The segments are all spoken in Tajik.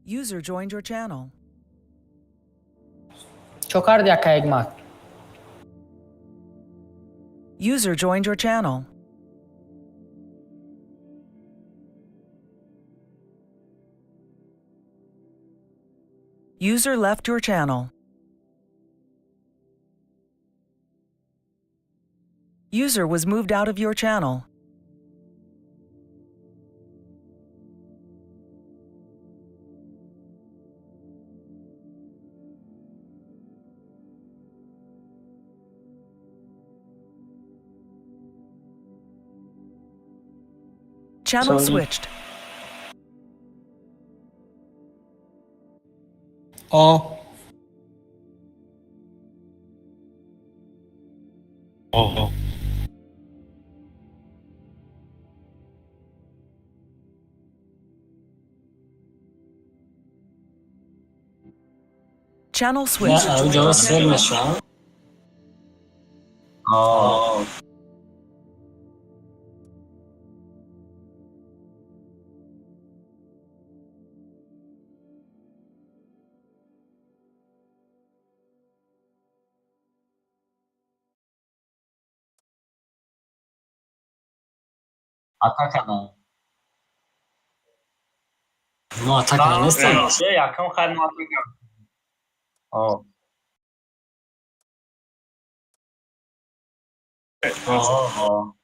User joined your channel. Чо карди, ака Ҳикмат? User joined your channel. User left your channel. User was moved out of your channel. Channel Sorry. Switched. О. О. Channel switched. Ҷо сер мешавам. О. Атака. Мо атака нестем. Якам хайр, мо атака. О. О.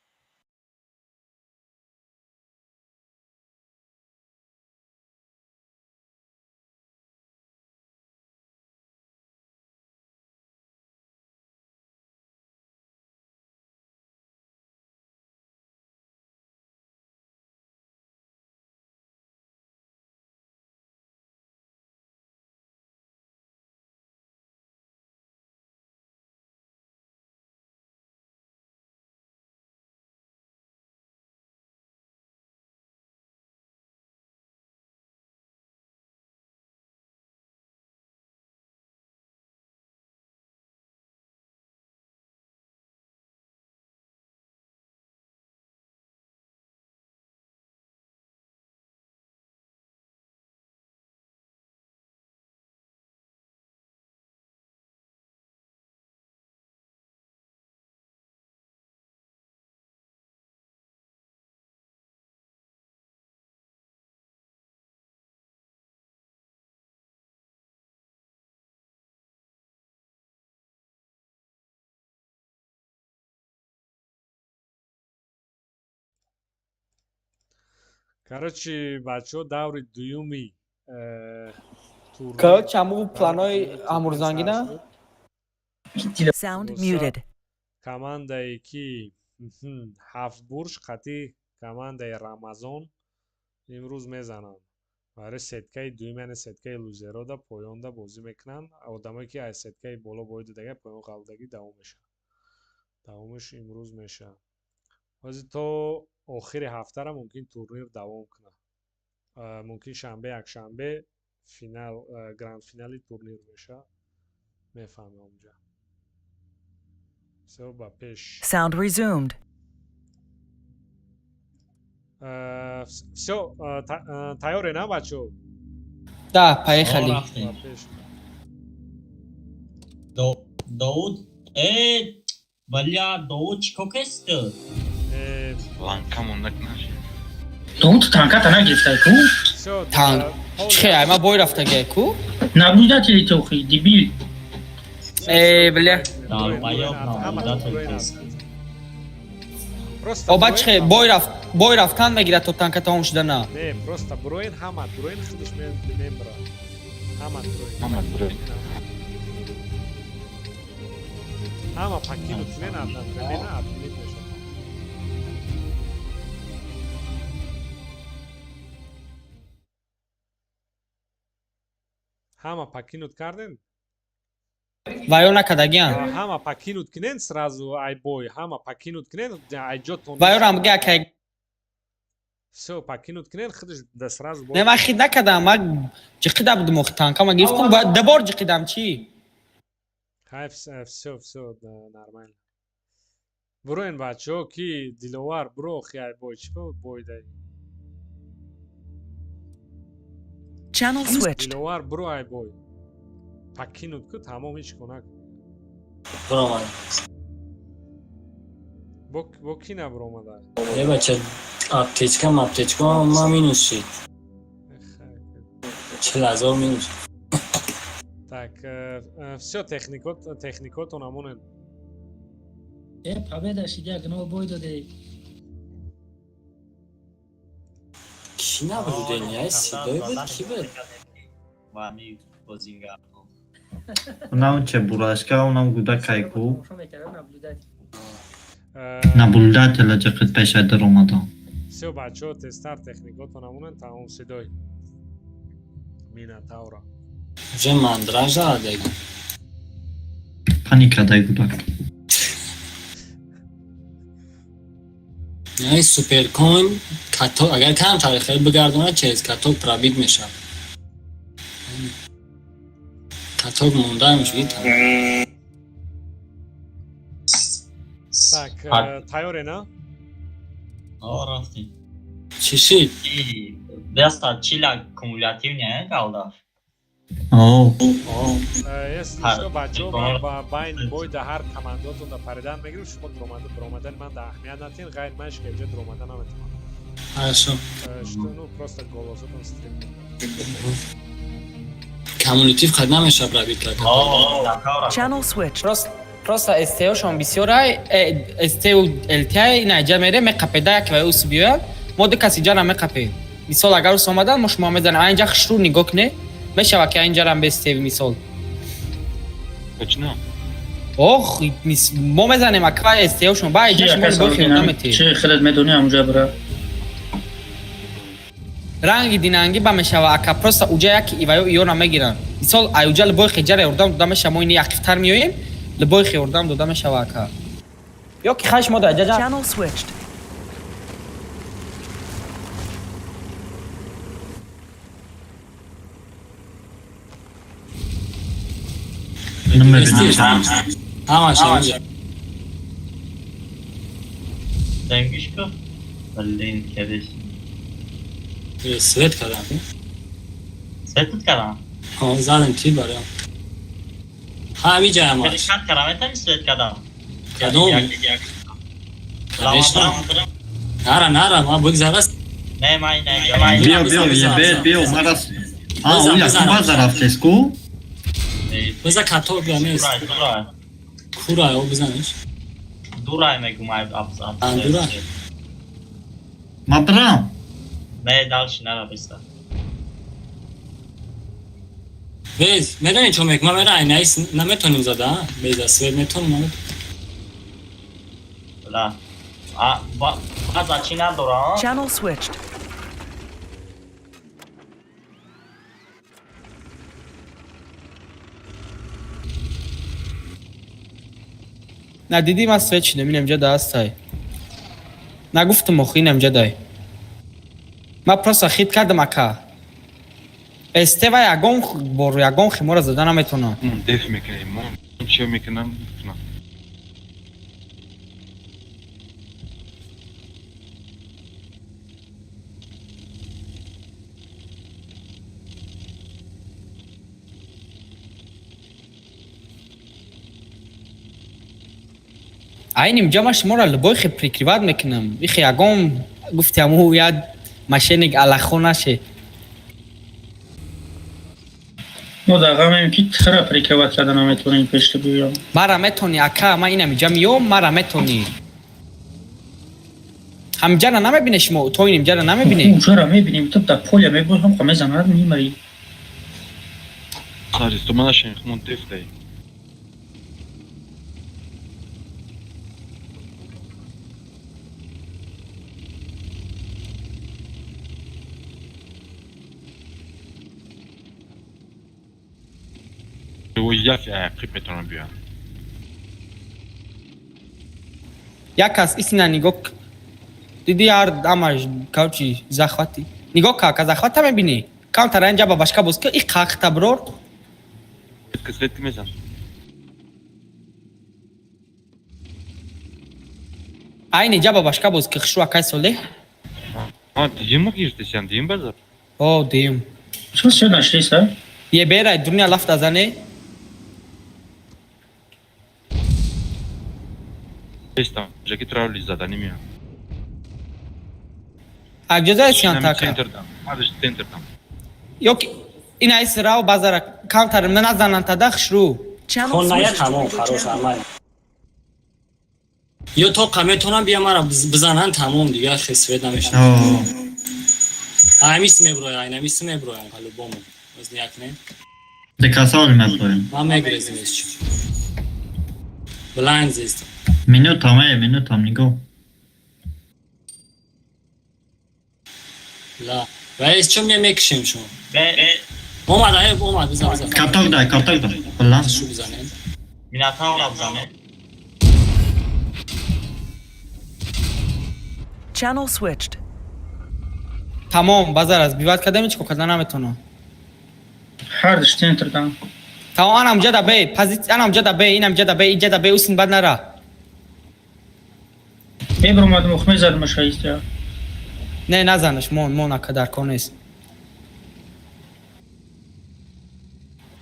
Короче, бачаҳо, даври дуюми турнир. Короче, ҳаму планои амурзангина. Sound Musa. Muted. Командае ки ҳафтбурж қатъи командаи Рамазон имрӯз мезананд барои сеткаи дуюм, яъне сеткаи лузерода поёнда бозӣ мекунанд. Одамое ки аз сеткаи боло бой додага, поён ғалдагӣ давом мешавад, давомаш имрӯз мешавад. Ҳозир то охири ҳафтара мумкин турнир давом кунад. Мумкин шанбе, якшанбе финал, гранд-финали турнир мешавад, мефаҳмем онҷа. Всё, ба пеш. Sound resumed. Всё, тайёре на, бачаҳо? Да, поехали. Ба пеш. Довуд, э, бля, Довуд, чӣ кор кести? Ланка монда кунаш. Довуд танката нагирифтай ку? Всё. Танк. Чихе, ай ма бой рафтагай ку? Наблюдатели тохи, дебил. Э, бля. Долбоёб, наблюдатель кест. Просто Оба чихе, бой рафт, бой рафтан мегирад то танка тамом шуда на. Не, просто буроин, ҳама буроин, худаш мембра. Ҳама буроин. Ҳама буроин. Ҳама покинуть кунен, одновременно отменить мешавад. Ҳама покинуть карден? Ваё накардагиан. Ҳама покинуть кунен сразу, ай бой, ҳама покинуть кунен, ай ҷотон. Ваёрам бигӯ, акай. Всё, покинуть кунен, худаш да сразу бой. Не, ман хид накардам, ман ҷиқида будум охи, танка ма гирифтам, бояд дубор ҷиқидам чӣ? Хай, всё, всё, да, нормально. Буроин, бачаҳо, ки Диловар, буро, хи ай бой, чӣ бой дай? Channel switched. Диловар, бро, ай бой. Покинуть ку, тамом, ҳеч ко накун. Буромад. Бо ки набуромада? Е, бача, аптечка аптечка ма минус шид. 40 000 минус. Так, всё, техникотон амонен. Э, победа шид, як нол бой доде. Ки наблюдение? Ай, сидой буд, ки буд? Ва ми бозинга. Унам чебурашка, унам гудакайку. Тамошо мекардам, наблюдать. Наблюдателя ҷиқид пеша даромадам. Всё, бачаҳо, тезтар техникотон амонен, тамом, сидой. Минатавра. Уже мандраж задаги. Паника дай гудак. Яъне суперкоин каток агар кам тарихе бигардонад, через каток пробит мешавад. Каток монда мешуд. Так, тайёре, на? О, рафтем. Чӣ шид? Деста чила кумулятивный калда. О, Если что, бачаҳо, ман ба байни бой да ҳар командотон да паридан мегирам, шумо дуромадани ман да аҳамият натиҳед, ғайр ман шкеҷа дуромада наметавонам. Хорошо. Что, ну, просто голосотон стрим. Кумулятив қад намешавад пробит кард. Channel switched. Просто СТОшон бисёрай, СТУ ЛТ ина иҷа мере меқапеда, як ва ус биёяд, мо ду кас иҷара меқапем. Мисол, агар ус омадан, мо шумо мезанем. А инҷа хушрӯ нигоҳ куне, мешава ки инҷарам бестеви, мисол. Точно. Ох, мо мезанем, ака, СТОшон ба иҷа шумо нигоҳ хӯрда метиҳед. Чи хелет медонӣ, ҳамуҷа бира. Ранги динангӣ ба мешава, ака, просто уҷа яки иваё иёра мегиранд. Мисол, ай уҷа либои хеҷара ёрдам дода мешава, мо ини ақифтар меоем, либои хе ёрдам дода мешава, ака. Ё ки хай шумо да иҷа Channel switched. Намебинам. Ҳамаш ҳаминҷа. Денгишко. Блин, кедиш. Свет кардам. Светут кардам. Ҳо, задем ти барам. Ҳамиҷа ҳамаш. Кедишат кардам, метавонӣ свет кардам? Кадом? Конечно. Нара, нара, ма бигзара. Не, май, не. Биё, биё, ебе, биё, марас. А, Бизан, уя, бизан. кума зарафтес ку? Биза, каток я нест. Дурай, Курай, о, бизаниш. дурай мегум, ай аб. А, дурай. Ма бирам. Не, дальше нара биста. Без, медонӣ чо мекунам? Мера айнаис наметонем зада, беза свет метонем, наметонем. Бла. А, ба, база чи надора? Channel switched. На, дидӣ, ман свет шидам, инам ҷа даастай. Нагуфтам охи, инам ҷа дай. Ман просто хит кардам, ака. СТ ва ягон бор ягон химора зада наметавонам. Деф мекунем, мо чиё мекунам, мекунам. Айним ҷа ман шуморо любой хе прикрывать мекунам. Ихе ягон гуфти аму як мошенник аллахо наше. Мо дар ғамем, ки тира прикрывать карда наметавонем, пешти биём. Мара метони, ака, ман инам иҷа миём, мара метони. Ҳамҷара намебине шумо, то иним ҷара намебине. Уҷара мебинем, ту дар поля мебои, ҳам мезанад, мемарӣ. Саристо мана шенхмон деф дай. О, яф ақиб метавонам биёям. Як кас истина нигоҳ диди, ҳар амаш кавчи захвати. Нигоҳ ка, ака, захвата мебинӣ? Камтар инҷа ба башка боз ки, и қақта брор. Свет мезан. Айни ҷа ба башка боз ки, хушрӯ, акай Солеҳ. А, дим гирифтесиям, дим базар. О, дим. Чё все нашлись, а? Еберай, дурня лафта зане. Нестам. Жаки травли заданӣ меям. Аҷоза сиён така. Центрдам. Мардаш центрдам. Ёки ин айс рав базара камтар назанан тада хушру. Channel Хон ная switched. тамом, хорош, нормально. Ё то метонам бия мара бизанан тамом дига хисвет намешам. О, Аймис меброя, айнамис меброя, по-любому. Оз ният не. декасал меброем. Ман мегрезим исчи. Блайнд зист. Минутам, э, минутам, нигоҳ. Ла. Ва ис чо мия мекишем шумо? Бе Омад, ай, омад, бизан, бизан. Каток дай, каток дай. Балан. Шу бизанем. Минотавра бизане. Channel switched. Тамом, базар аз биват кардам ҳеч кор карда наметавонам. Ҳардаш центр там. Тамом, анам ҷада бе, позитсия анам ҷада бе, инам ҷада бе, иҷада бе, усин бад нара. Мебромадам, ох мезадам шаистя. Не, назанаш, мон, мон ака дар кор нест.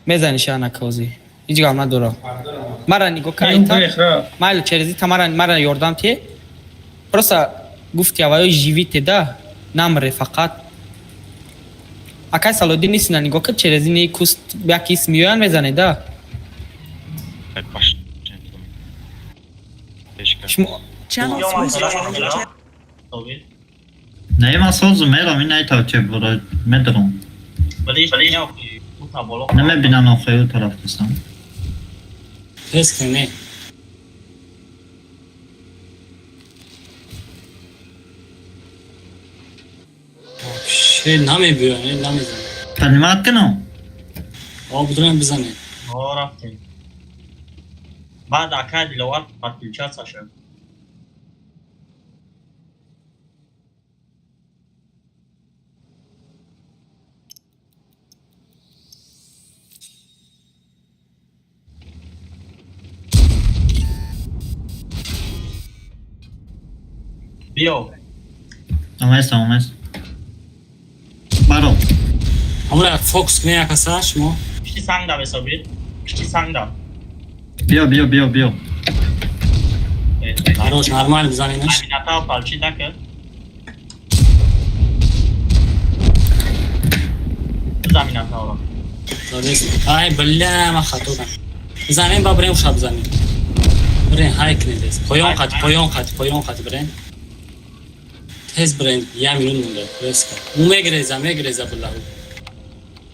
Мезаниш анака озӣ. Ҳеҷ гап надора. Мара нигоҳ Ин кар, грех ра. майли черези та мара мара ёрдам те. Просто гуфти аваё живите да, намре фақат. Акай Салоддин нисина нигоҳ кар черези ни куст як ис меоян мезане да. Ай, баш. Ешка. Шумо Channel Ё ман switched. сара Собир. Не, ман созу мерам, ин айтав че бора медарам. Балиш не охи. Ута боло. Намебинам охи ӯ тараф дастам. Тез кне. Вообще намебиён, э, намезанем. Понимать кунам? О, будроем бизанем. О, рафтем. Баъд ака Диловар подключаться шуд. Биё. Оместам, оместам. Баро. Ҳамра фокус кне якаса шумо. Пишти санг да бесобир. Пишти санг да. Биё, биё, биё, биё. Хорош, нормально бизаненаш. Амината палчи дака. Замината. Задес. Ай, бля, ман хато кардам. Бизанем ба брем шаб бизанем. Брен ҳай кне дес. Поён қат, поён қат, поён қат брен. Тез брен, я минут монда. Резка. У мегреза, мегреза бля.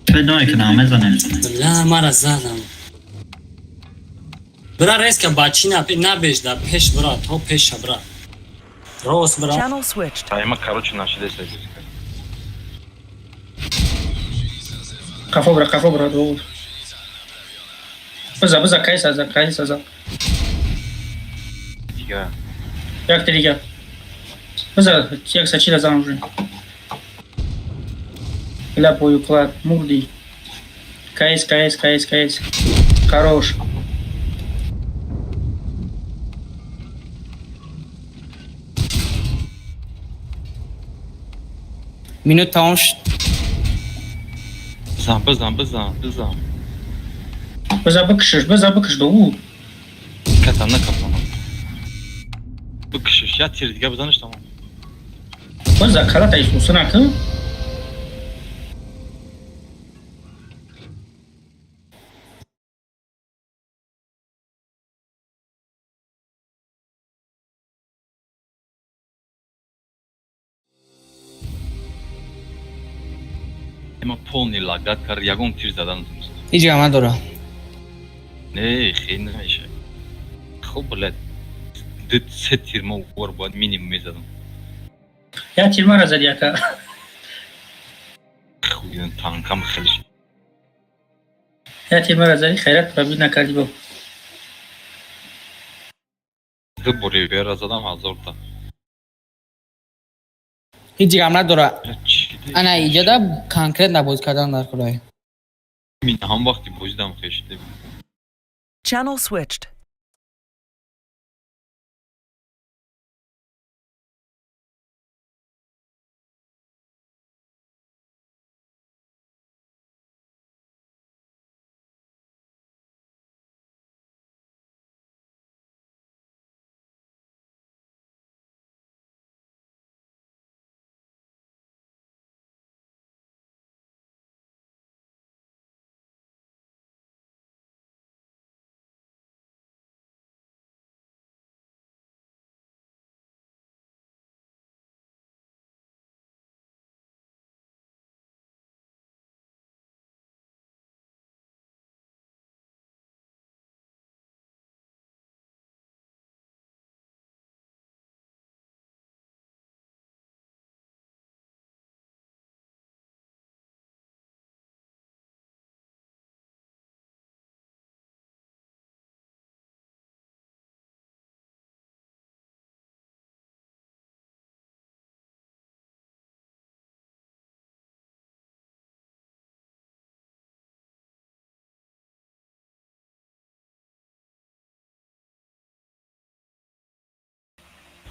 Фед намекунам, мезанем. Бля, мара задам. Бра резка бачи набеж да пеш бра, то пеша бра. Рост бра. Channel switched. Тайма короче нашидеса. Қафо бра, қафо бра, Довуд. Биза, биза, кай саза, кай саза. Дига. Як дига. Биза, як сачила зан уже. Ля бою клад, мурди. Кайс, кайс, кайс, кайс. Хорош. Минут тамом шуд. Бизан, бизан, бизан, бизан. Биза бикшиш, биза бикш, Довуд. Катам накапам. Бикшиш, я тир дига бизаниш тамом. Биза калата исусuna кы. Ма полный лагат кард, ягон тир задан натунист. Ҳеҷ гап надора. Не, хел намеша. Хуб, блядь. Ду се тир мо вор бояд минимум мезадам. Я тир мара зади ака. Хуй, танкам хеле шид. Я тир мара зади, хайрат пробит накарди бо. Ду бори бера задам ҳазорта. Ҳеҷ гап надора. Чӣ де? Ана иҷода конкретно боз кардан дар кураи. Мин ҳам вақти бозидам хел шиде. Channel switched.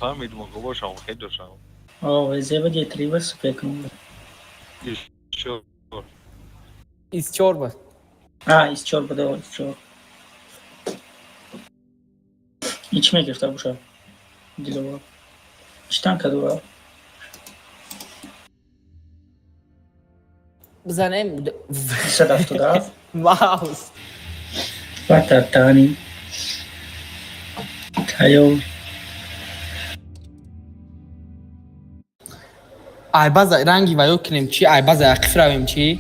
Фаҳмидум, бошам, хел дошам. О, ВЗ буд, Е3 буд, супекун буд. Ис-4. Ис-4 буд. А, Ис-4 буд, о, Ис-4. И чӣ мегирифта боша? Диловар. Чӣ танка дора? Бизанем. 277. Маус. Бататани. Тайёр. Айбаза ранги ваё кунем чӣ? Айбаза ақиф равем чӣ?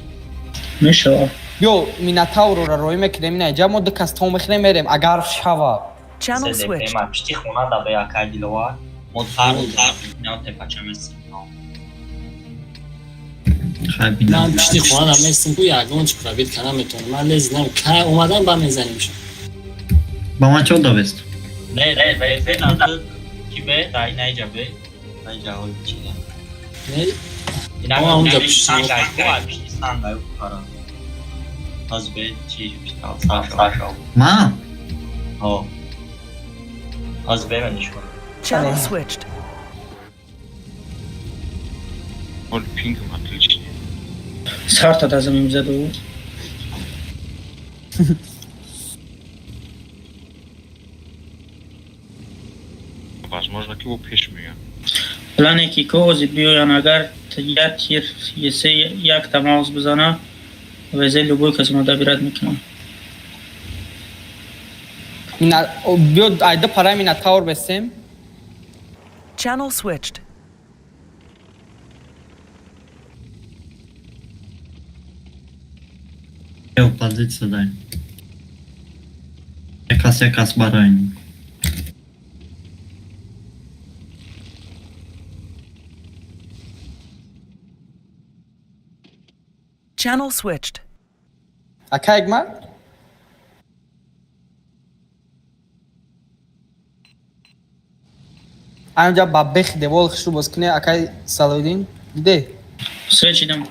Мешава. Ё Минотаврро роӣ мекунем, ина иҷа мо ду кас том мехӯрем, мерем, агар шава. Channel switched. Ма пишти хона да бе акай Диловар. Мо ҳар на тепача месем. Хай бинам. Ман пишти хона да местим ку ягон чи пробит кана метавонам. Ман лез нам кай омадан ба мезанем шо. Ба ман чо давест? Не, не, бе, бе, на ту ки бе, дай найҷа бе. Найҷа ҳол чи. Не, Ина Мо онҷа ина пишти сангай, ку ай пишти сангай пара. Аз бе чи пишта саша. Ман? Ҳо. Аз бе мен нишон. Channel switched. Ҳол пингм отличный. Сарта да замин заду. Возможно, ки ӯ пеш меяд. Плане ки кози биёян, агар як тир есе якта маус бизана, ВЗ любой кас мо добират мекунам. Мина биё айда параи Минотавр бесем. Channel switched. Ё позиция дай. Якас якас бароин. Channel switched. Ака егма? Анҷа ба бехи девол хушрӯ боз куне, акай Салоиддин. Диде? Свечидам.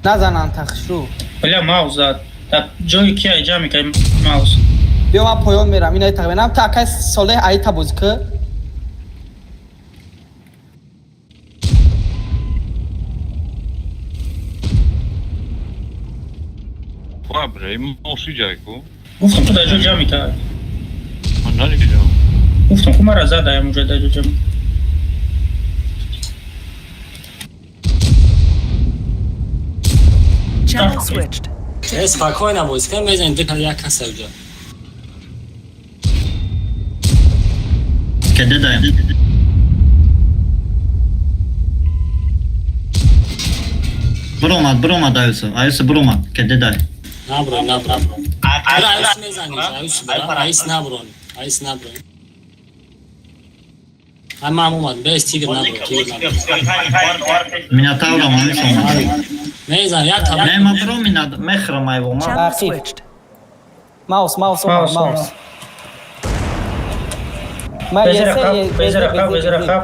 Назананд та хушрӯ. Бля, маус зад. Дар ҷои ки ай ҷамъ мекард маус. Биё ман поён мерам, инаи тақрибан. Та акай Солеҳ айта бозӣ кӯ. Ва, бре, маус иҷай ку. Гуфтам ту дар ҷои ҷамъ мекард. Ман надидам. Гуфтам ку мара зад ай муҷа дар ҷои ҷамъ. Channel switched. Э, спокойно бозӣ кун, мезанем ду як кас уҷа. Кеде даем? Биромад, биромад Аюсу. Аюсу биромад. Кеде дай. Наброн, наброн. Бра, аюс мезанем, аюс бра, аюс наброн, аюс наброн. Ай ман омад, без тигр наброн, тигр наброн. Минотаврам Аюсу омад. Мезан, як та Не, ма биром мина мехрам айво ма. Channel Ақиб. switched. Маус, маус, омад, Маус, маус. Ма ВЗ есе, рақаб, ВЗ ВЗ, рақаб, ВЗ ВЗ. рақаб.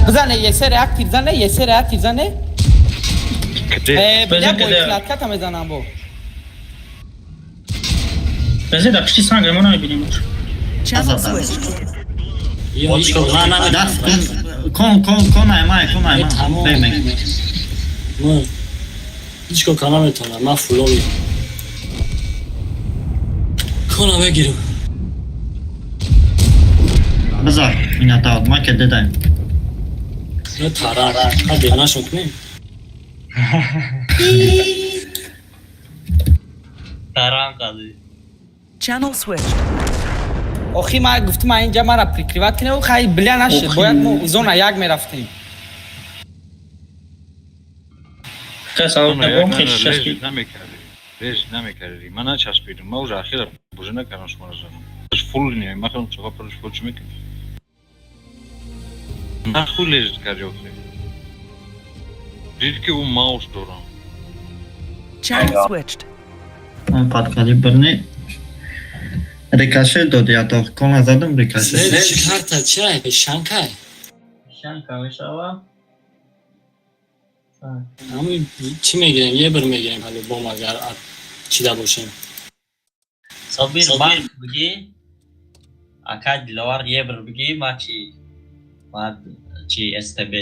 Бизане, есе реактив зане, есе реактив зане. Каде? Э, бля, Бизан каде? бо кладката мезанам бо. ВЗ дар пишти санг мо намебинем. Channel Назад. switched. Ё ҳеч кор ман Даст, наметавонам. даст. Кон, кон, кон аймай, кон Э, аймай. тамом. Бемек. Ман ҳеч кор кана наметавонам, ман фуловим. Кона мегирам. Бизар, Минотавр, ма кеде даем. Э, тарар. Ха беғнашон кунем. Тарам қади. Channel switched. Охи ман гуфтам ман инҷа мара прикриват кунем, хай бля нашид. Охи. Бояд мо зона як мерафтем. Кас албатта бом хеш часпид. Намекарди. Леж намекарди. Ман начаспидам. Ман уже ахира боже накардам шуморо занам. Фул не, ман худам чоқа парш фул чӣ мекунӣ? Нахуй лежит карди охи. Дид ки ӯ маус дорам. Channel switched. Он подкалиберный. Рикошет дод я то. Кона задам рикошет. Следующий карта чай, шанкай. Шанка мешава. Ҳамин чӣ мегирем? Ебр мегирем по-любому, агар чида бошем. Собир, бах бигӣ, ака Диловар ебр бигӣ, ма чи? Ма чи СТБ.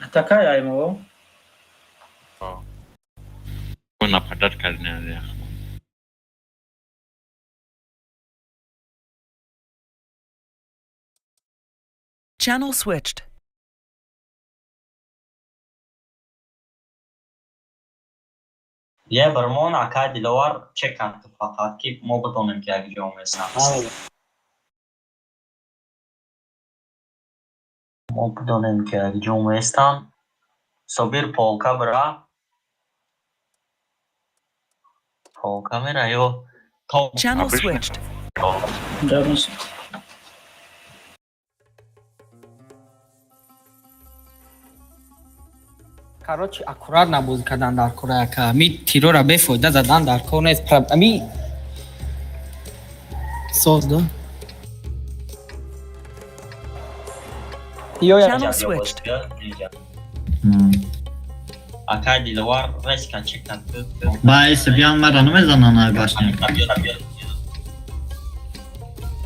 Атакай аймаво. Нападать кардем. Channel switched. Ебр мон ака Диловар чеканд фақат ки мо бидонем ки як ҷо месам. Мо бидонем ки як ҷо местам. Собир полка бира. Полка мера ё то Channel switched. Ҷабнис. Короче, аккуратно бозӣ кардан дар кора, яка. Ми тирора бефоида задан дар кор нест. Ами соз да. Ё я Channel switched. Ака Диловар резка чеканд. Ба эсе биан мара намезанан ай башня.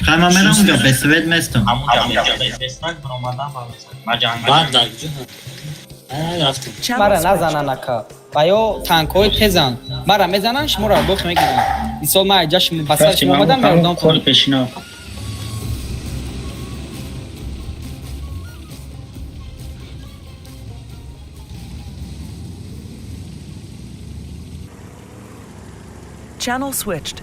Хай ма мерам унҷа бесвет местам. Баъд дар куҷо? Рафтем. Channel Мара switched. назанан, ака. Ва ё танкҳои тезан. Мара мезанан, шуморо боқ мегиранд. Мисол ман айҷа шумо ба сари Рафтем шумо омадам, ҳамон ёрдам кори пешина. Channel switched.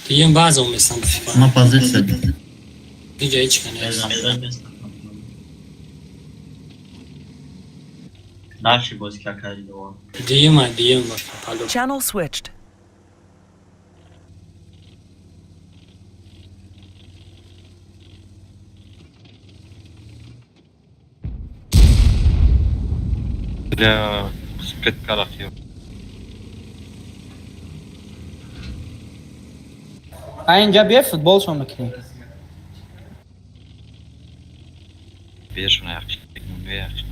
Дуюм баъзо местам. Ма позиция. Иҷа ҳеч ка нест. Без Дальше бозӣ какари довар. Дуюма, дуюм ба палу. Channel switched. Бля, спет караф ё. А инҷа биё футболшон мекунем. Бешона яхши, яхши.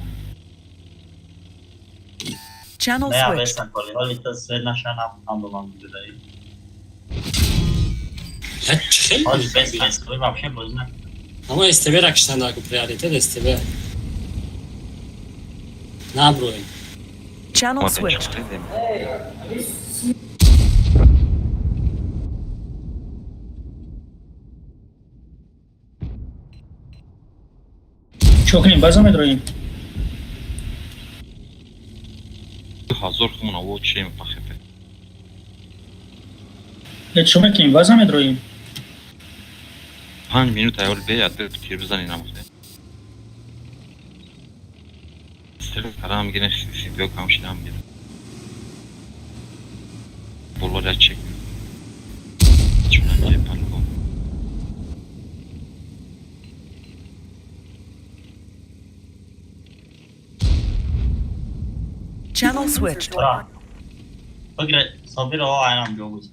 Channel Не, switched. абесан коли. Ҳоли то свет наша нам ба ман будаи. Я чӣ хел? Ҳоли без файсқои вообще бозӣ накунам. Ама СТБ ра киштан даку приоритет СТБ. Наброем. Channel switched. Чо кунем, база медроем? 2000 хумон аво чем пахепе. Э, чо мекунем, база медроем? 5 минут аёл бе ядр тир бизани намохте. Стел карам гине сидё кам шинам гине. Болора чек. Чунан же палко. Channel switched. Бра. Бигре, Собир о айнам ҷо буд.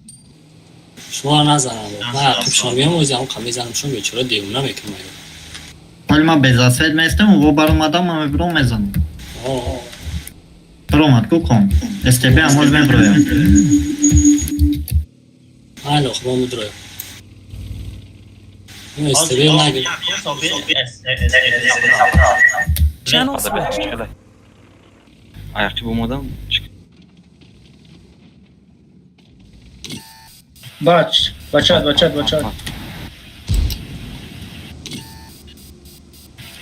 Шуморо назанам. Ман ақибшон меом, ози ҳам қа мезанам, шумо бечора девона мекунам. Ҳоли ман без асвет местам, во баромадам, ман мебиром мезанам. О, Баромад ку кон. СТБ ам ҳол меброям. майли, хубо мудроем. СТБ нагир. Собир С С Channel switched. Аяқчи бомадам. Бач, бачат, бачат, бачат.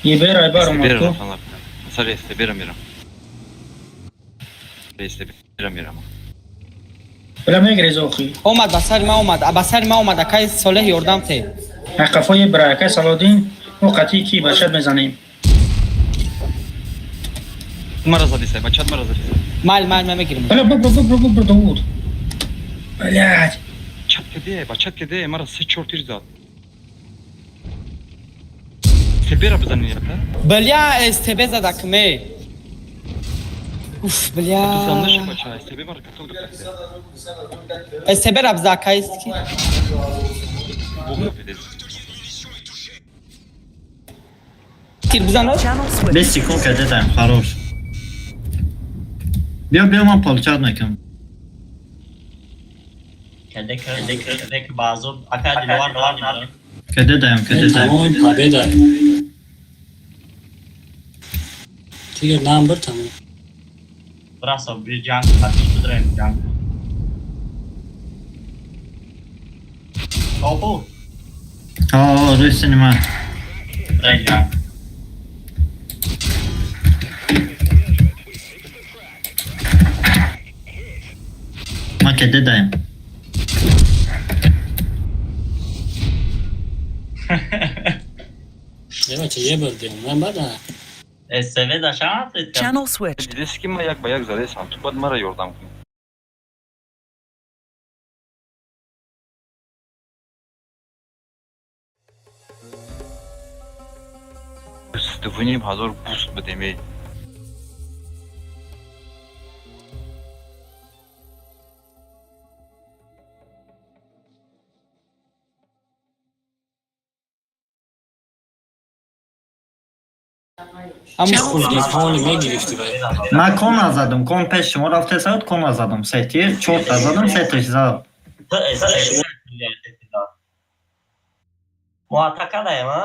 Ебер айбар омад ку. Сар СТБ мерам. СТБ мерам. Бля мегрез охи. Омад ба сари ман омад, ба сари ман омад, акай Солеҳ ёрдам те. Ай қафои бра, акай Салодин, мо қатъи ки бачат мезанем. Мара задисай, бачат мара задисай. Майл, майл, ман мегирам. Бля, бубр, бубр, бубр, Довуд. Блядь. Чат кеде, бачат кеде, мара 3-4 тир зад. СТБ ра бизани яка? Бля, СТБ задакме. Уф, бля. Бизандаша бача, СТБ мара каток да. СТБ ра биза акай ки. Бог пидез. Тир бизана? Channel switched. 20 секунд каде даем, хорош. Биё, биё, ман получат мекунам. Каде каде каде ки баъзо ака Диловар нар. Каде даем, каде даем. Тамом победа. Тигр нам бир тамом. Бра Собир ҷанг қатъи шудраем ҷанг. Опу. О, рӯи синема. Бра ҷанг. Ман каде даем. Е бача, е бир дем. Ман бада. СВ да шанат. Channel switched. Дидеси ки ма як ба як задесам, ту баъд мара ёрдам кун. 2500 буст бидем эй. Ҳамун Хурди ҳоли мегирифти бай. Ман кон задам, кон пеш шумо рафте сад, кон задам. Се тир, чор та задам, се тиш зад. Мо атака даем, а?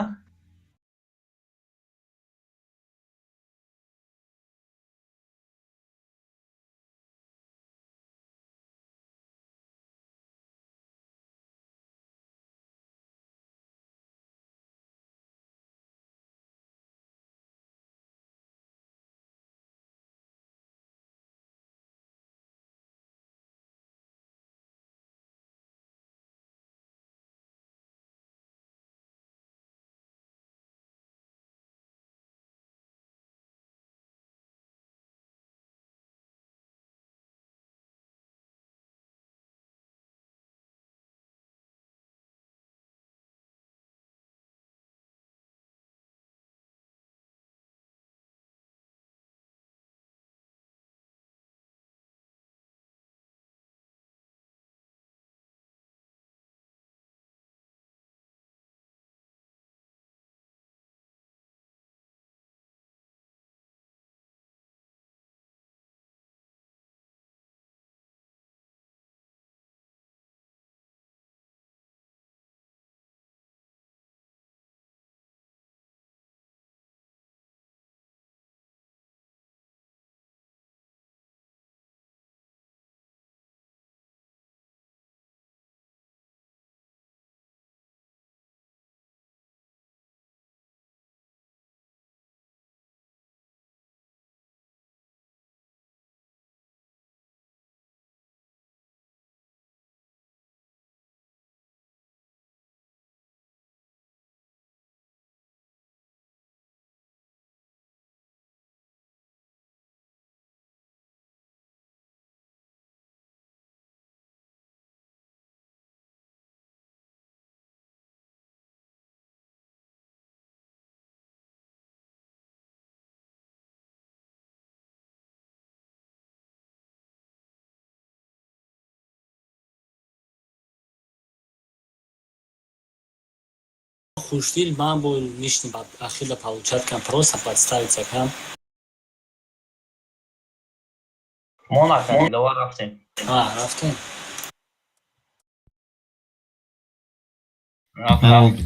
Хушдил, ман бо нишни ахирда получать кам, просто подставиться кам. Мо накардем, Диловар рафтем. А, рафтем.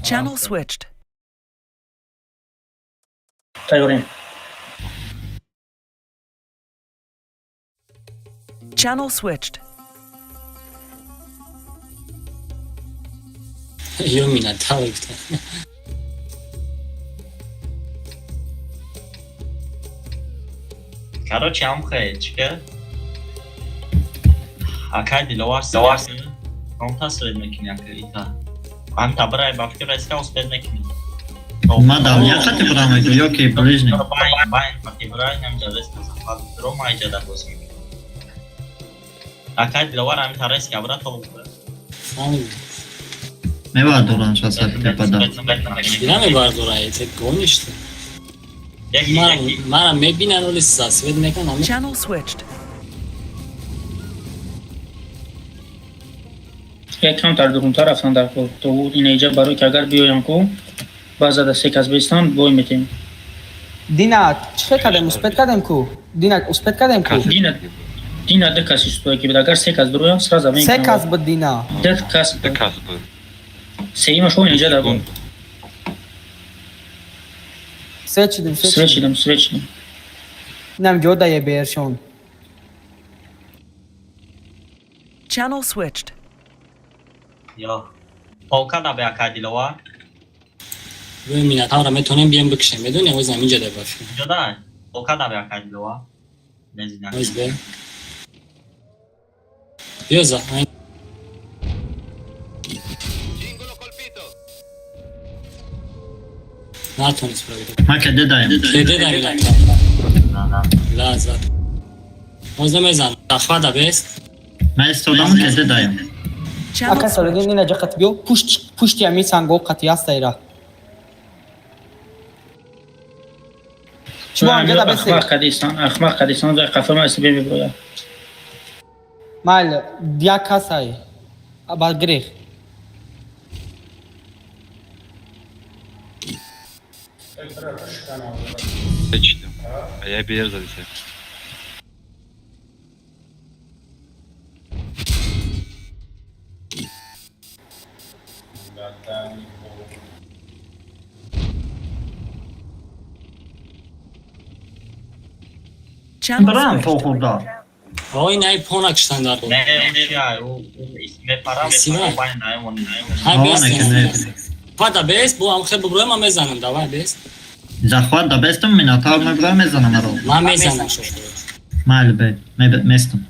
Channel switched. Тайёрем. Channel switched. Ё Минотавр гуфта. Короче, ҳам хе чика. Акай Диловар Диловар. Ком свет мекунӣ ака ита. Ам табрай ба фикр раиска успеть мекунӣ. Ма давня хати брам ё ки ближний. Байн байн хати брай ҳам ҷадес захват дро ма иҷада боз мекунӣ. Акай Диловар ҳам тарес ка бра то. Мебардоран шасад тепада. Кира мебардора, это гонишь ты? Мара мебинан, оли засвет мекунам. Channel switched. Як камтар дурунтар рафтан дар кор, то ин иҷа, барои ки агар биёям ку баъза да се кас бистан, бой метем. Дина чӣ хел кардем, успеть кардем ку? Дина успеть кардем ку? Дина, дина ду кас истоя ки буд, агар се кас дуроям, сразу Се кас буд дина. Ду кас. Ду кас буд. Сеимаш он иҷа да буд. Свет шидем, свет. Свет шидем, свет шидем. Инам ҷо да ебершон. Channel switched. Ё. Полка да бе акай Диловар. Рӯи Минотавра метавонем бием бикшем, медонӣ, оз ҳаминҷа да бафи. Ҷо да. Полка да бе акай Диловар. Безина. Оз бе. Биё за. Натонест правида. Ма кеде даем. Кеде даем. На, на. Ла зад. Оз намезан. Захвата бест. Ма истодам, кеде даем. Channel Ака switched. Солидин, ина ҷа қати биё, пушт пушти ами санго қати ҳастайра. Шумо ҳамҷа да бесе. Ахмақ кадисан, ахмақ кадисан, дар қафа ма себе меброя. Майли, як касай. Ба грех. Свет шидем. А я бер задиса. Channel Брам switched. то хурда. Ой, най пона киштан дар. Не, он чи ай, мепарам, Сина. байн най он най. Ҳай Ҳо, бест. не кеде. Захвата бест, бо ам хел буброям, ман мезанам, давай бест. Захват да бестам, Минотавр мебрам, мезанам аро. Ман мезанам шо. Майли бе, местам.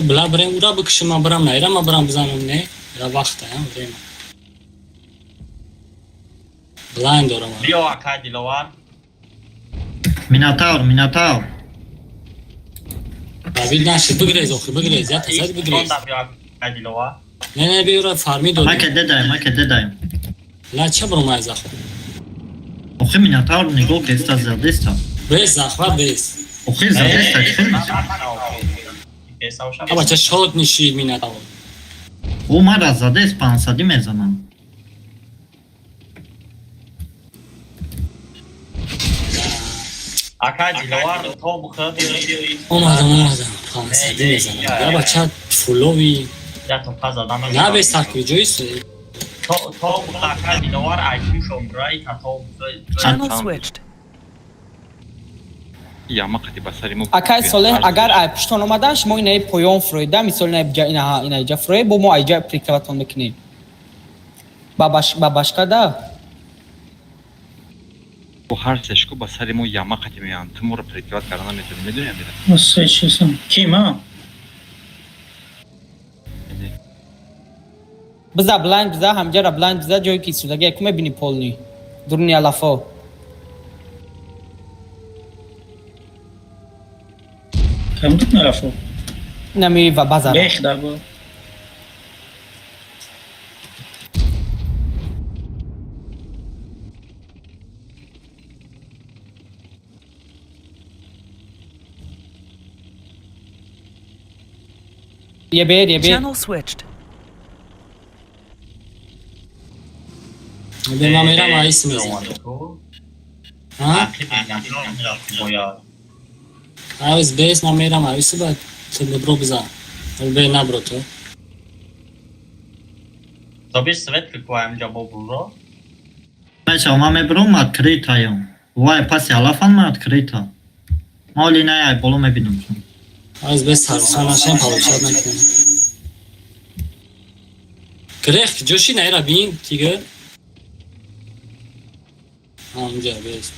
Бла брем ура бикшим, ман брам найра, ман брам бизанам, не? Ра вақта, я, время. Блайн дорам. Биё акай Диловар. Минотавр, Минотавр. Давид наши, бигрез охи, бигрез, я тасад бигрез. Да биё акай Диловар. Не, не, биёра фарми Ма додем. кеде даем, ма кеде даем. Ла ча бромай захват. Охи Минотавр нигоҳ кеста задеста. Бес захват бес. Охи задеста чӣ? Аба ча шот ниши Минотавр. Ӯ мара задест, пансадӣ мезанам. Акай Диловар то бухад. Омадам, омадам. Пансади мезанам. Я бача фулови. Я то паза дам. На бес таки ҷои То то бухад акай Диловар ай кушом брай та то бухад. Channel switched. Яма қати ба сари мо. Акай Солеҳ, агар ай пуштон омадан, шумо инаи поён фуроида, мисол инаи ҷа инаҳа инаи ҷа фурои, бо мо айҷа прикрывать мекунем. Ба баш ба башка да. Бо ҳар сешку ба сари мо яма қати меянд. Ту моро прикрывать карда наметавонӣ, медонӣ амира? Свет шидам. Ки ма? Биза блайнд биза, ҳамҷара блайнд биза, ҷое ки истодагӣ яку мебини полни. Дуруни алафо. Кам дук нарафо. Инами ва базара. Бех да бо. Ебер, ебер. Channel switched. Бе ман мерам аис мезанам. Ҳа? Авис бес ман мерам аис ба ту бро бизан. Бе набро ту. Собир свет кикоям ҷа бо буро. Бача, ман мебурам открытаям. Вай, паси алафан ман открыта. Ма оли на ай боло мебинам. Авис бес сарсон нашем получат накунем. Грех ҷоши наира бин тига. Ҳамҷа бес.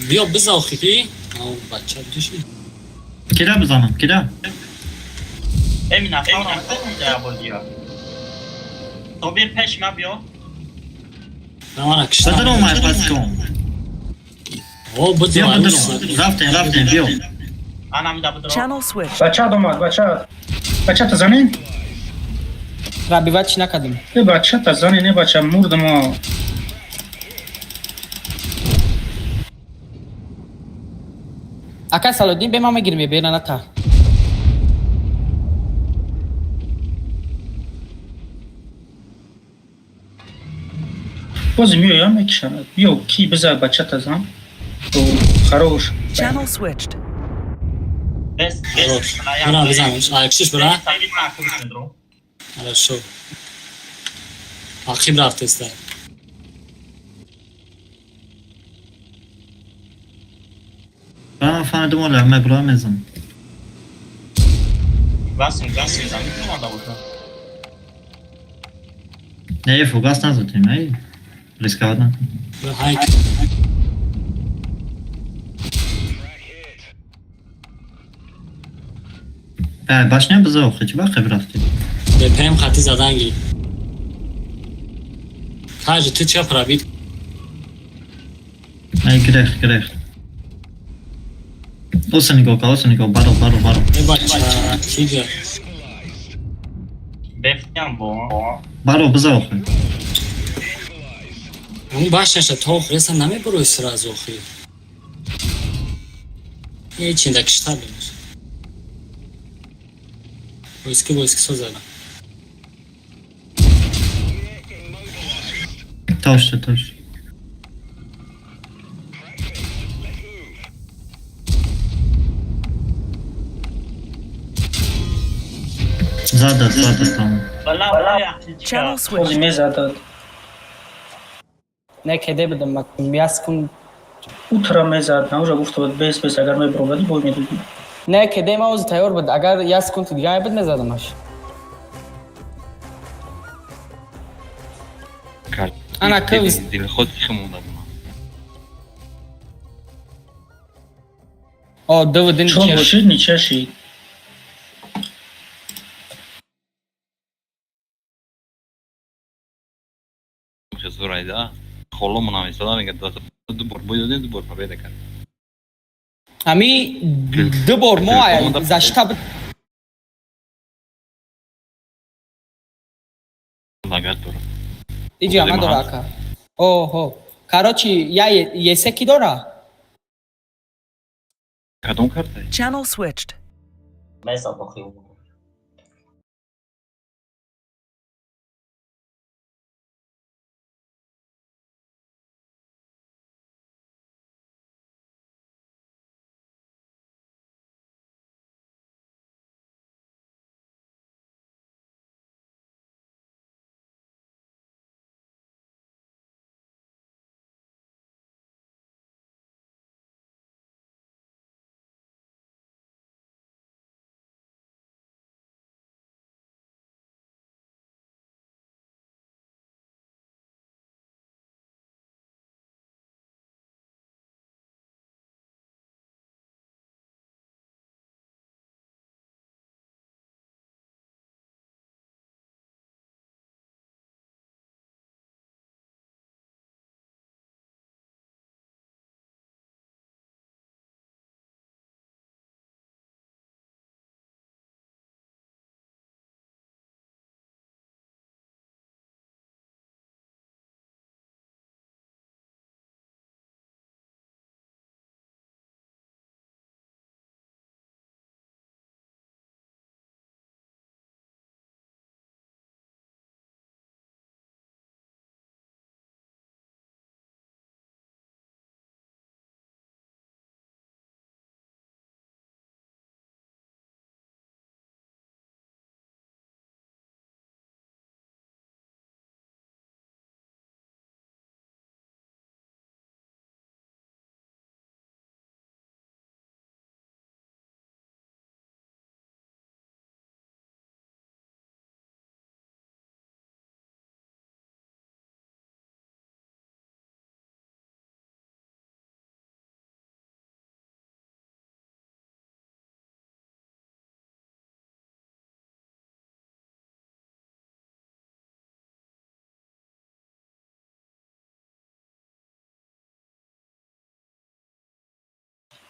Биё биза охи ки. Ау бача души. Кира бизанам, кира? Эми нафар рафтан бозиё. Собир пеш ма биё. Мана кишта. Бизанам ай пас кун. О биза. Биё бизанам. Рафтем, рафтем, биё. Анам да бидро. Channel switched. Бача домад, бача. Бача та занин? Пробивать чӣ накардем? Э бача та занин, э бача мурдам. Ака Салоддин бе ман мегирим ебер на та. Боз миёям мекишам. Биё ки биза бача та зан. О, хорош. Channel switched. Бес, бес. Бра бизан. Ай кишиш бра. Хорошо. Ақиб рафтеста. Ман фаҳмидам оли мебурам мезанам. Васим, васим, замин команда буд. Не, фугас назадем, эй. Рисковать накун. Ҳай. Бе, башня биза охи, чӣ бақиб рафтӣ? ДПМ хати заданги. Кажи ту ча пробит? Ай, грех, грех. Оса нигоҳ кун, оса нигоҳ, баро, баро, баро. Э бача тига. Бефтям бо. Баро, биза охи. Ҳамун башняша то охиреса намебурои сразу охи. Ҳечин да кишта бимош. Войски войски созада. Точно, точно. Зада, зада там. Channel Боз switched. мезадад. Не кеде будам, ма яс кун. Утра мезад, на уже гуфта буд бес бес агар мебуровадӣ бой медодӣ. Не кеде ма ози тайёр буд. Агар яс кун дига буд мезадамаш. Ана кыз. Дилхоз тихо монда буд. О, дв дин Чор чӣ? шид, нича шид. Зурайда. Холо мона мисала мега ду бор бой додем, ду бор победа кард. Ами ду бор мо защита буд. Лагат дора. Иҷа ма дора ака. Оҳо. Короче, я есе ки дора? Кадом карта? Channel switched. Мезад охи.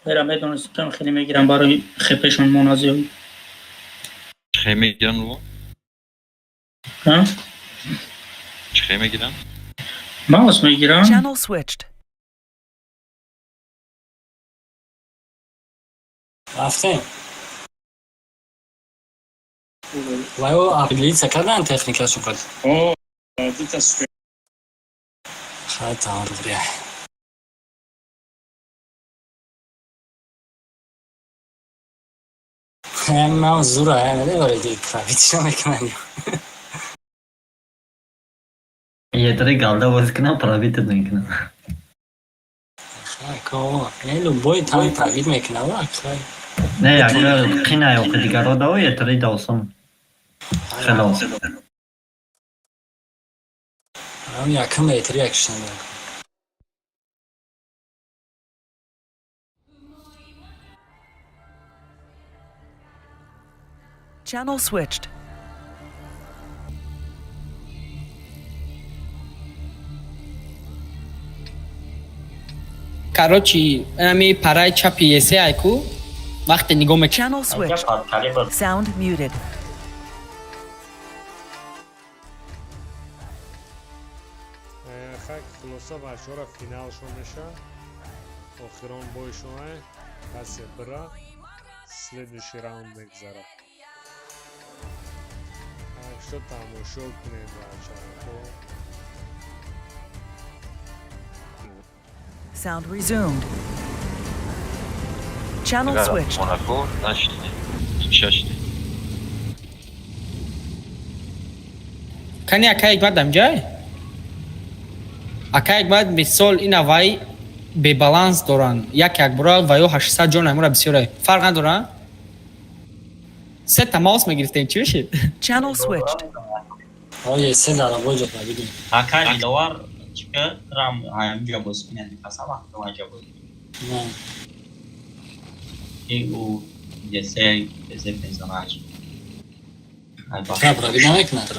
Вера медонистам хеле мегирам барои хепешон моназиёи. Чӣ мегиран во? Ҳа? Чӣ мегиран? Маус мегирам. Channel switched. Рафтем. Вайо апгрейдса кардан техникашон қад. О, дита стрим. Хай тамом добре. Ман зура, надорӣ ки пробитша мекунам. Етри галда боз кунам, пробитат мекунам. Хай ко, не любой там пробит мекунам, хай. Не, агар қина ёқи дигаро даво, етри давсон. Хеле осон. Ам якм етри якшан. Channel switched. Короче, ами параи чапи есе айку вақте нигоҳ мекунӣ. Channel switched. Sound muted. Хак хулоса бачаҳоро финалшон меша. Охирон бойшон касе бира следующий раунд мегзара. Так что тамошо кунед бачаҳо. Sound resumed. Channel switched. Монако нашидем. Шашидем. Кани акай ҳикмат дамҷай? Акай ҳикмат мисол ина вай бебаланс доранд. Як як бора ва ё 800 ҷон аймора бисёре. Фарқ надоранд? Се та маус мегирифтем, чӣ мешид? Channel switched. Ое, се дара боҷо пробидем. Ака Диловар чика рам ҳамҷа боз кунад, каса вақт ҳамҷа боз. Не. Ки ӯ есе есе пензонаж. Хай пробит намекунад.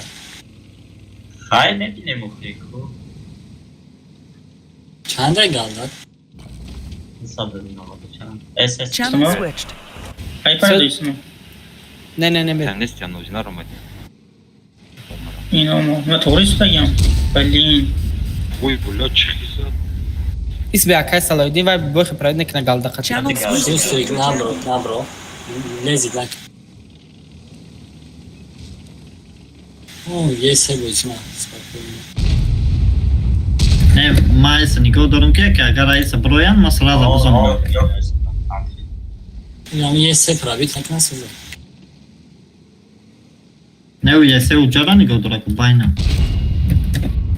Хай мебинем охи ку. Чанд галда? 190 чанд. Эс эс. Channel switched. Ай пардоисмо. Не, не, не, не. Нести ҳанӯз наромадем. Ино ма тоғри истагам. Блин. Ой, бля, чӣ хизад? Ис бе акай Салоҳиддин вай бохи пробит накуна галда қати. Channel switched. Сустрик набро, набро. Лезид нак. О, есе боисма, спокойно. Не, ма эса нигоҳ дорам ки агар айса бироянд, ма сразу бизонам. Ями есе пробит накуна суза. Не, ӯ есе уҷара нигоҳ дора ку байна.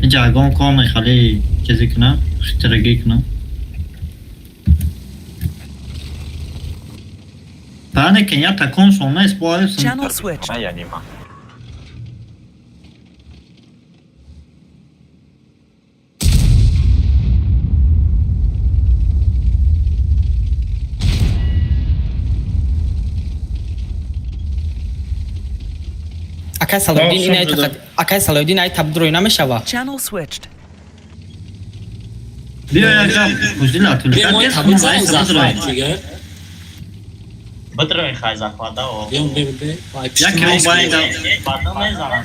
Иҷа ягон коме хали чизе куна, хитрагӣ куна. Баъне ки я такон шон нест, бо айса. Channel switched. Яъне ма. Акай Салоҳиддин ин айта акай Салоҳиддин айта бидрои намешава. Channel switched. Биё як гап, Фузила, Биё мо табут занем захват дигар. Бидрои хай захвата о. Биё бе бе. Яке ӯ байда. Баъдан мезанам.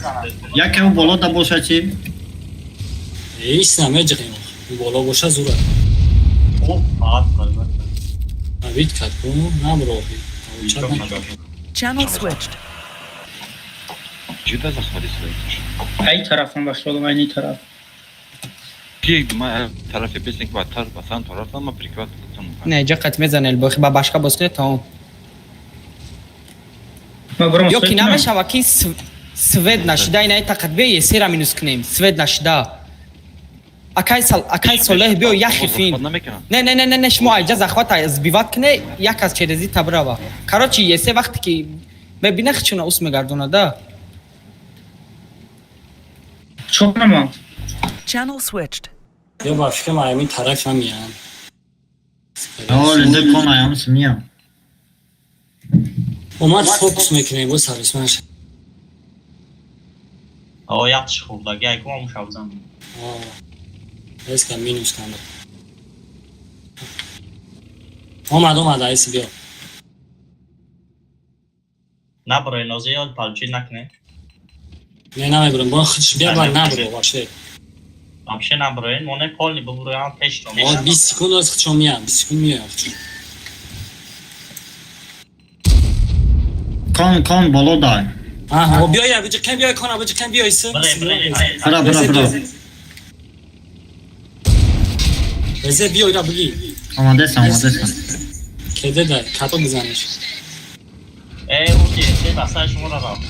Яке ӯ боло да боша чӣ? Ҳеч намеҷиқем. Боло боша зура. О, фақат қалбат. Пробит кард ку набро. Channel switched. Ҷуда захвати садаиш. Ай тарафам баштодам, айни тараф. Ки ма тарафи бесен ки ба тар ба сан тарафам ма прикрывать кунам. Не, ҷа қат мезанел бохи ба башка боз кунед тамом. Ма бурам Ё ки намешава ки свет нашида ин айта қат биё есера минус кунем. Свет нашида. Акай сал акай Солеҳ биё як хифин. Не, не, не, не, не, шумо айҷа захвата сбиват куне, як аз черези табрава. Короче, есе вақте ки мебина хичуна ус мегардона да. Чонама. Channel switched. Ё ба фикрам ами тараф ҳам меянд. Ҳоли ду кон аям смия. Омад фокус мекунем бо сарисмаш. О, яктиш хурдаги айку ам шабзан. О. Эска минус канда. Омад, омад, айси, биё. Наброи нози ёд палчи накне. Не, намебурам, бо худш биё, ба набро вообще. Вообще наброен, моне полный буброям пеш. О, 20 секунд оз худшон меян, 20 секунд меян худшон. Кон, кон боло дай. Аҳа, о, биёя, биҷиқем, биёй кона, биҷиқем, биёй си. Бра, бра, бра. Резе, биёй ра биги. Омадесам, омадесам. Кеде дай, като бизаниш. Э, уки, се басай шуморо рафт.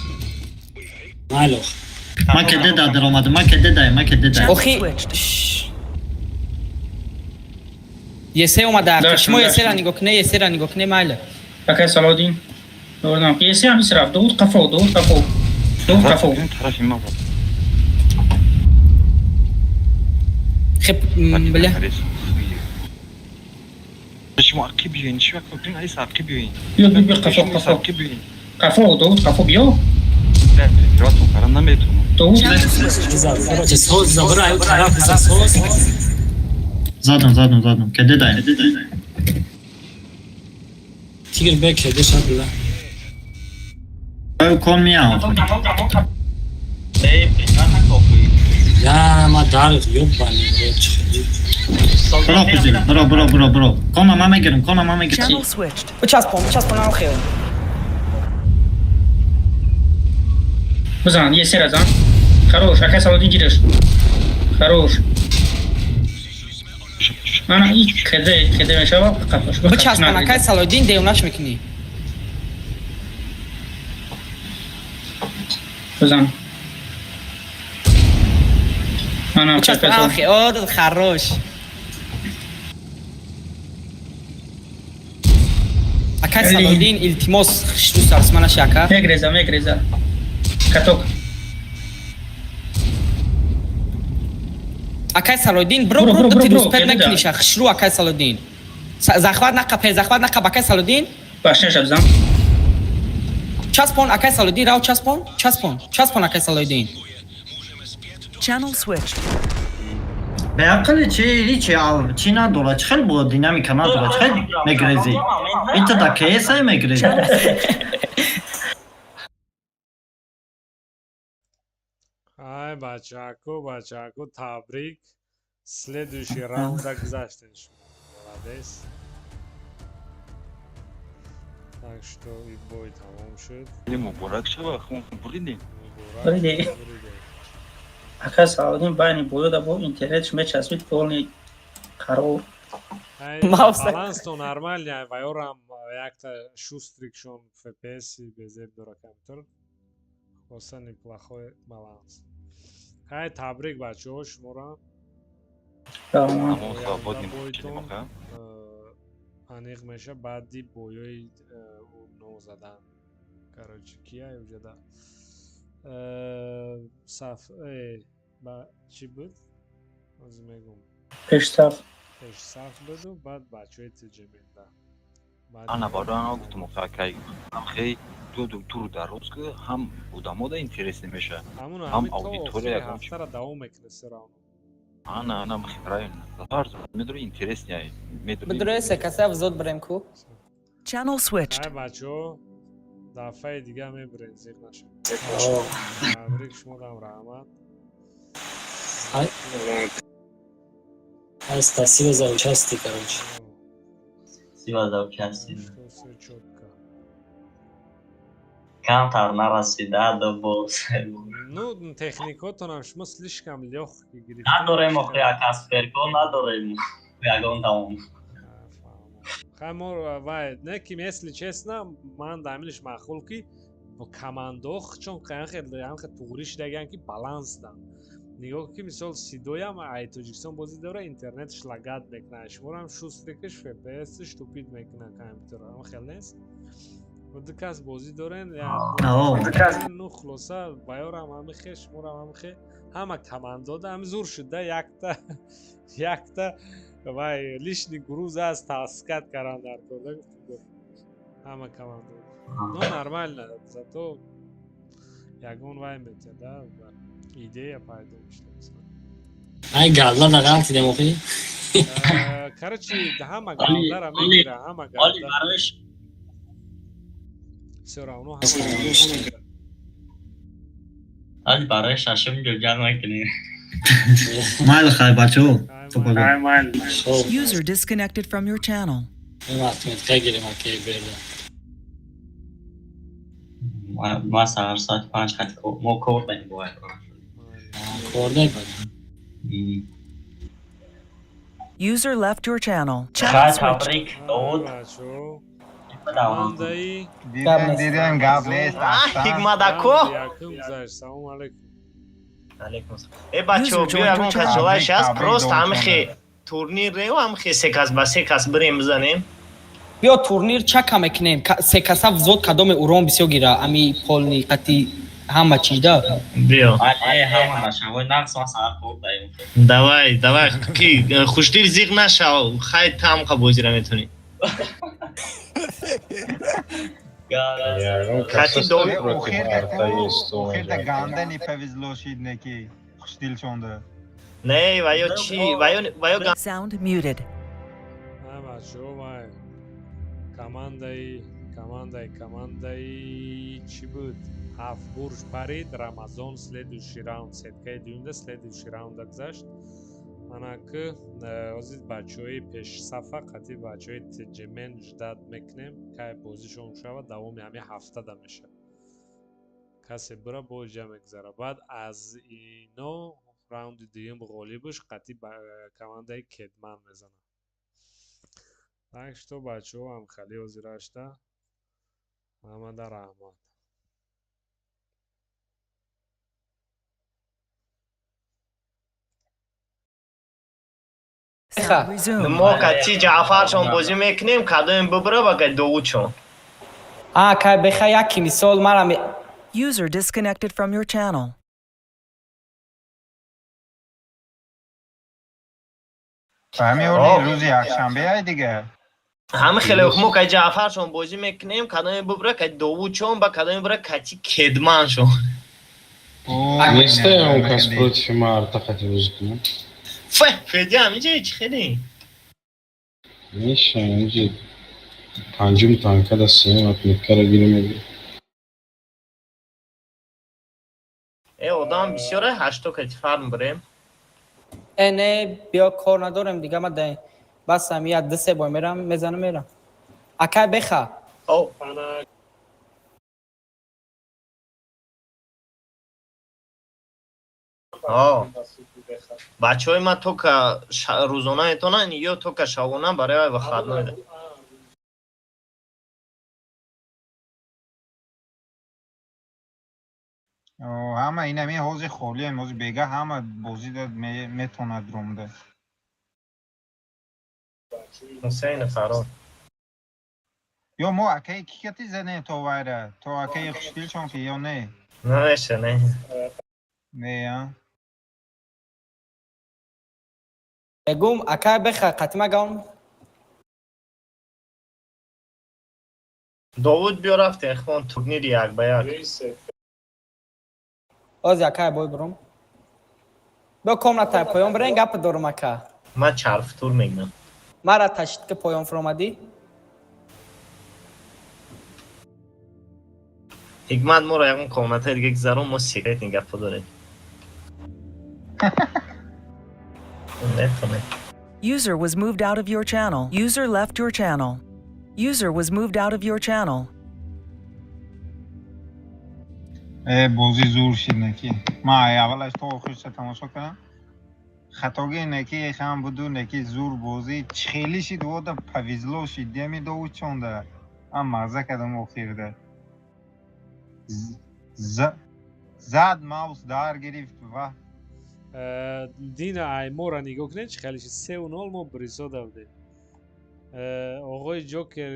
Майлох. Ма кеде да даромадам, ма кеде дай, ма кеде дай. Channel Охи. switched. Есе омада. Дашт, Шумо дашт. есера нигоҳ кне, есера нигоҳ кне, майли. Акай Салодин. Дордам. Есе ҳам рафт. Дуд қафо, дуд қафо. Дуд қафо. Тарафи ма буд. Хеп, бля. Шумо ақиб биёин, чӣ вақт мекунед? Айса, ақиб биёин. Биё, биё, биё, қафо, Шумо қафо. ақиб биёин. Қафо, дуд қафо биё. Ратон кара наметавонам. Дуд. Channel switched. Биза, короче, соз биза, бира аю тараф биза, соз. Задам, задам, задам. Кеде дай. Тигр бе кеде шад била. Ой, кон меям. Э, признат накопи. Я, ма дар, ёбани, род чихи. Бро, кузил, бро, бро, бро, бро. Кона ма мегирам, кона ма мегирам. Channel switched. Бичаспон, бичаспон, охи. Бизан, есера зан. Хорош, акай Салодин гириш. Хорош. Ана и кеде, кеде мешава, қафош. Бичаспон, акай Салодин, девонаш мекунӣ. Бизан. Ана Бичаспон, охи. О, хорош. Акай Али. Салодин, илтимос, хишту сарсманаш ака. Мегреза, мегреза. Каток. Акай Салодин, бро, Бро, бро, бро, ду бро, тир бро, успет кеде да. накуниша. Хишру, акай Салодин. Захват нақаб, захват нақаб, акай Салодин. Башняша бизан. Часпон, акай Салодин, рав часпон, часпон, часпон, акай Салодин. Channel switched. Беақли чи, чи, чи надора, чи хел бо динамика надора, чи хел мегрези. Ита да кеса мегрези. Ай, бачако, бачако, табрик. Следующий раунда гузаштен шумо. Молодец. Так что и бой тамом шуд. Муборак шава, хун буридем. Муборак. Буридем. Буридем. Ака Салодин байни боёда бо интернетш мечаспид, полный қарор. Ай, Мауса. баланс то нормальный, вайорам якта шустрикшон FPS безеб дора компьютер. Хоса неплохой баланс. Ай, табрик, бачаҳо, шуморо. Тамом. Ҳамон свободный Бойтон, моқа. Аниқ меша баъди боёи но задан. Короче, кия уҷада? Саф ба чӣ буд? Ҳозир мегум. Пешсаф. Пешсаф буду, баъд бачаҳои тиҷеменда. Ана барои гуфтум, моқа кай хей ду тур дароз ки ҳам одамо да интересный меша. Ҳамун ҳам ҳами то аудитория охири ягон чи. ҳафтара давом мекунад все равно. Ана, ана, правильно. Фарз медури интересный медури. Бидроеса, каса взод брем ку. Channel switched. Ай, бачаҳо, дафъаи дига мебурем, зиқ нашед. О, Табрик шумодам, раҳмат. Ай. Ай, спасибо за участие, короче. Спасибо за участие. Что всё чётко. Камтар нарасида до боз. Ну, техникотонам шумо слишком лёгкий гирифтед. Надорем охи, ака сперко надорем. Ягон тамом. Хай, мо вай не ки, если честно, ман дамилиш маъқул ки бо командо чон ҳамхе туғрӣ шидаган ки баланс дан. Нигоҳ ки, мисол, сидоям ай Тоҷикистон бозӣ дора, интернетш лагать мекунад, шуморам шустрикаш FPS тупить мекунад компютер, ам хел нест. Ду кас бозӣ дорен. Ну, хулоса, баёрам ҳамихе, шуморам ҳамихе, ҳама командода ҳами зур шуд да, якта якта вай лишний груз аст таскать кардан дар кор да, ҳама командо. Ну, нормально, зато ягон вай метиҳад да, идея пайдо мешавад. Ай, галла да ғалтидем охи. Короче, ҳама галдара мегира, ҳама галда. Всё равно ҳама галда. Али барои шашум ҷӯҷа мекунем. Майли, хай, бачаҳо. Ай, майли. User disconnected from your channel. Отметка гирем, окей, берда. Ма саҳар соати 5 хати мо кор дорем, бояд. Кор дорем. User left your channel. Channel Хай, switched. табрик, Довуд. Бачаҳо, командаи Дидем, дидем, гап нест. Ҳикмат-ако. Якум гузашт. Салому алейкум. Алейкум салом. Э, бачаҳо, биё, ягон кас желающий ҳаст, просто ҳамихе турнир реу, ҳамихе се кас ба се кас бирем, бизанем. Биё, турнир чака мекунем. Се каса взвод, кадоме урон бисёр гира, ами полни қати ҳама чиз да. Биё. Али, ҳама нашавой нақс, ма саҳар кор дорем. Давай, давай, ки хушдил зиқ нашав, хай, тамқа бозира метонӣ. Хати Охирда ганда не повезло шид, неки хушдил шонда. Не, ваё чи, ваё, ваё. Sound muted. Ҳа, бачаҳо, вай командаи чӣ буд, ҳафт бурж парид. Рамазон следующий раунд, сеткаи дуюмда следующий раунда гузашт. Ана ки ҳозир бачаҳои пешсафа қатъи бачаҳои тҷмен ждать мекунем, кай бозишон шавад. Давоми ҳамин ҳафтада мешавад. Касе бура, бо ҷа мегузара. Баъд аз ино раунди дуюм ғолибаш қатъи командаи Кедман мезанад. Так что, бачаҳо, ҳамхали ҳозирашта ҳамада раҳмат. Sound resumed. Мо кати Ҷаъфаршон бозӣ мекунем, кадоем бубра ба кай Довудшон. А кай беха, яки мисол мара User disconnected from your channel. Фаҳми, оли рӯзи якшанбе ай дига. Ҳами хеле, мо кай Ҷаъфаршон бозӣ мекунем, кадоме бубра кай Довудшон, ба кадоме бубра кати Кедманшон. Несте он кас против Марта хати бозӣ кунам. Фе, Федя ҳамиҷа чӣ хеле? Меша, инҷи панҷум танкада сеюм отметкаро гирем. Э, одам бисёре, ҳашто кати фарм бирем. Э, не, биё, кор надорем дига. Ма да бас ами як ду се бой мерам, мезанам, мерам. Акай беха. О. Ана. О. Бачаҳои ман тока рӯзона метавонанд ё тока шабона, барои вай выходной. Ҳама инами ҳозир холием, ҳозир бега ҳама бозида метавонад ромда. Ҳусейн фарор. Ё мо акаи ки кати занем то вайра, то акаи хушдилшон ки ё не? Намеша, не. Не, а? Мегум, акай беха, қатима гам. Довуд, биё, рафтем хон турнири як ба як. Оз акай бой бурум. Биё, комнатай поён бирен, гап дорум, ака. Ман чарфтур мегирам. Мара ташид ки поён фуромадӣ. Ҳикмат, моро ягон комнатаи дига гузарон, мо секретный гапҳо дорем. Метонем. User was moved out of your channel. User left your channel. User was moved out of your channel. Э, бозӣ зур шид, неки. Ман аввалаш то охирша тамошо кардам. Хатоги неки хам буду, неки зур бозӣ хеле шид, вода повезло шид, деми Довудшонда. Ман мазза кардам охирда. Зад маус дар гирифт ва Дина аймора нигоҳ кунед, чӣ хеле шид, 3-0 мо брисода будем. Оғои Ҷокер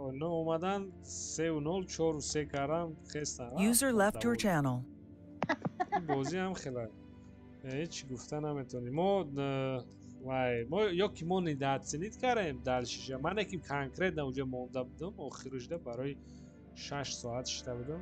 оно омадан, 3-0, 4-3 кардан, хестан. User left your channel. Ин бозӣ ҳам хеле ҳеҷ гуфта наметавонем. Мо вай, мо ё ки мо недооценить кардем дальшиша. Ман ки конкретно уҷа монда будам, охирушда барои 6 соат шита будам.